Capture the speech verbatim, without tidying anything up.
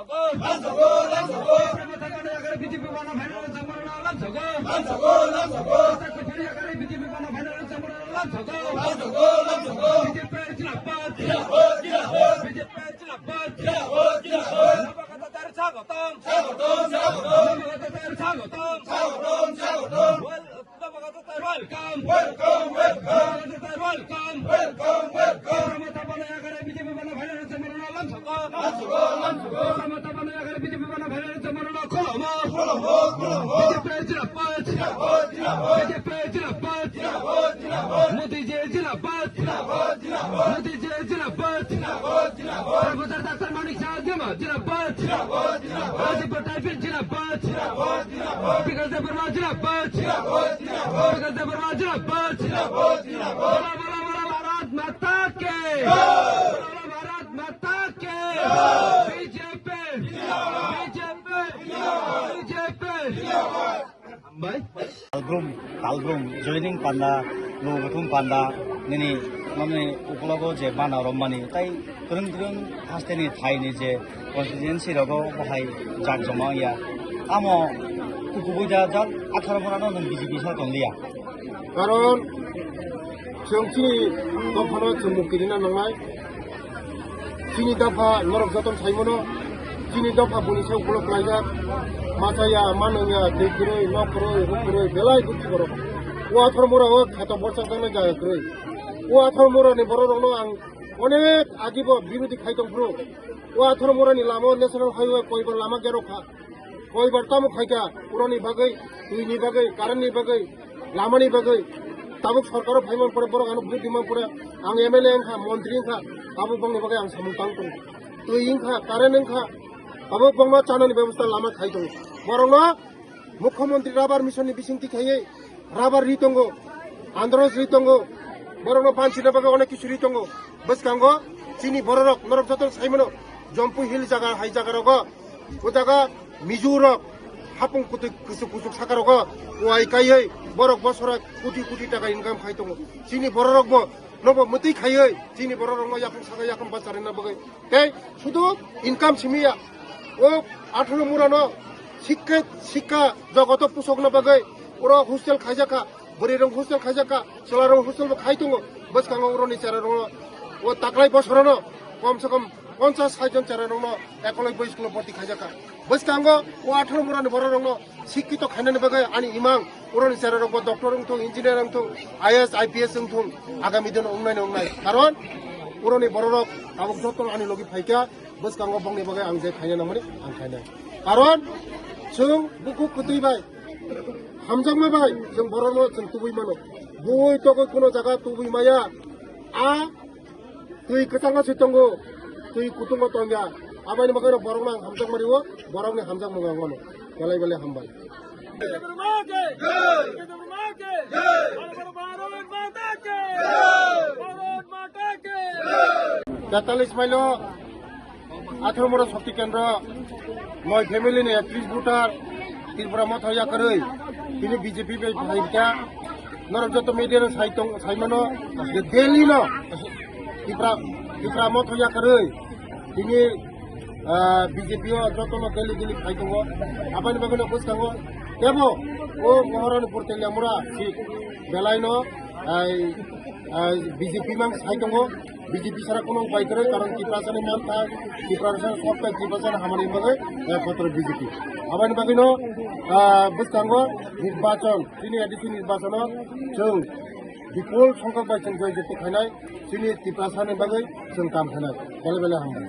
Welcome, welcome, welcome, welcome, welcome, welcome. Welcome, welcome, welcome. Welcome, welcome, welcome. Khulumkho, khulumkho. B J P zindabad. Zindabad, zindabad. B J P zindabad. Zindabad, zindabad. Modi ji zindabad. Zindabad, zindabad. Modi ji zindabad. Zindabad, zindabad. Professor Doctor Manik Saha zindabad. Zindabad, zindabad. Rajiv Patel zindabad. Zindabad, zindabad. Bikash Debbarma zindabad. Zindabad, zindabad. Bikash Debbarma zindabad. Zindabad, zindabad. Bolo, bolo, bolo, Bharat Mata ki. Jai. Bolo, bolo, Bharat Mata ki. Jai. B J P. Zindabad. B J P. Zindabad. B J P. Zindabad. Hambai. Talbrum, talbrum, joining panda, luguthum panda, nini, mamni ukulogo je bana romani, tai twrwng twrwng hasteni thaini je constituency rogo bahai jak joma ya. Amo kubui da jak atharo borano nwng B J P sa tonglia. Karon chwng chini dophano chwng mukti rina nangnai. Chini dopha norok jotono saimano, chini dopha boni se ukulok klaijak, machaya, manwngya, twi kwrwi, nok kwrwi, ruk kwrwi, belai dukhi borok. O athor mura o kheto borchak jaknai jaga kwrwi. O athor mura ni borok rokno ang onek agibo birodhi khai tong phuru. O athor mura ni lama o national highway koibar lama gerok kha. Koibar tamo khaikha, uroni bagwi, twini bagwi, current ni bagwi, lamani bagwi, tabuk sorkaro phaiman pore borok ano vote diman pore, ang M L A wngkha, montri wngkha, tabuk bongni bagwi ang samung tang tongo. Twi wngkha, current wngkha, tabuk bongma chanani bebosta lama khai tongo. Borokno Mukhyamantri Rabar Mission ni bisingtwi khaiwi, rabar ri tongo, andros ri tongo, borokno banchina bagwi onek kisu ri tongo. Bwskango chini bororok norok joto saimano Jampui Hill jaga hai jaga rogo, o jaga Mizo rok hapung kutuk kusuk kusuk saka rogo, o ai kaiwi borok bosora koti koti taka income khai tongo. Chini bororok bo nobo mwtwi khaiwi chini bororok no yapung saka yakung bacharina bagwi. Tei sudu income simi ya. O atharo murano sikhe, sikha jogoto pusokna bagwi oro hostel khaijakha, bwrwi rok hostel khaijakha, chwla rok hostel bo khai tongo. Bwskango uroni chera rokno o taklai bosorono kom se kom ponchas sait jon chera rokno Eklavya school o bhorti khaijakha. Bwskango o atharo murani borok rokno sikkito khainani bagwi ani imang, uroni chera rokbo doctor wngthung, engineer wngthung, I A S, I P S wngthung, agami dino wngnai na wngnai. Karon uroni bororok tabuk joto ani logi phaikha, bwskango bongni bagwi ang je khaina nangmani ang khainai. Karon chwng bukhuk kwtwi bai, hamjakma bai chwng borokno chwng tubui mano. Bui tokoi kuno jaga tubui maya. A twi kwchango se tongo, twi kutungo tongya. Aboni bagwi borokno ang hamjakma rio, borokni hamjakmung ang mano. Belai belai hambai. Tetalis mailo atharo mura Shakti Kendra, noi family ni ekatris voter, Tripura motha yakarwi, tini B J P bai phaikha, norok joto media no sai tong, sai mano, je Delhi no, Tripura, Tripura motha yakarwi, tini, ah, B J P o joto no Delhi Delhi phai tongo, aboni bagwi no bwskango, tebo, o Maharani Purtelia mura, si, belai no, ai, ai, B J P mang sai tongo. B J P sara kuno upai kwrwi, karon Tiprasani mantha, Tiprasani sokta, Tiprasani hamani bagwi, eh, kotoro B J P. Aboni bagwino, ah, bwskango nirbachon, chini A D C nirbachono chwng bipul songkhok bai chwng joy jyoti khainai, chini Tiprasani bagwi chwng kam khainai. Belai belai hambai.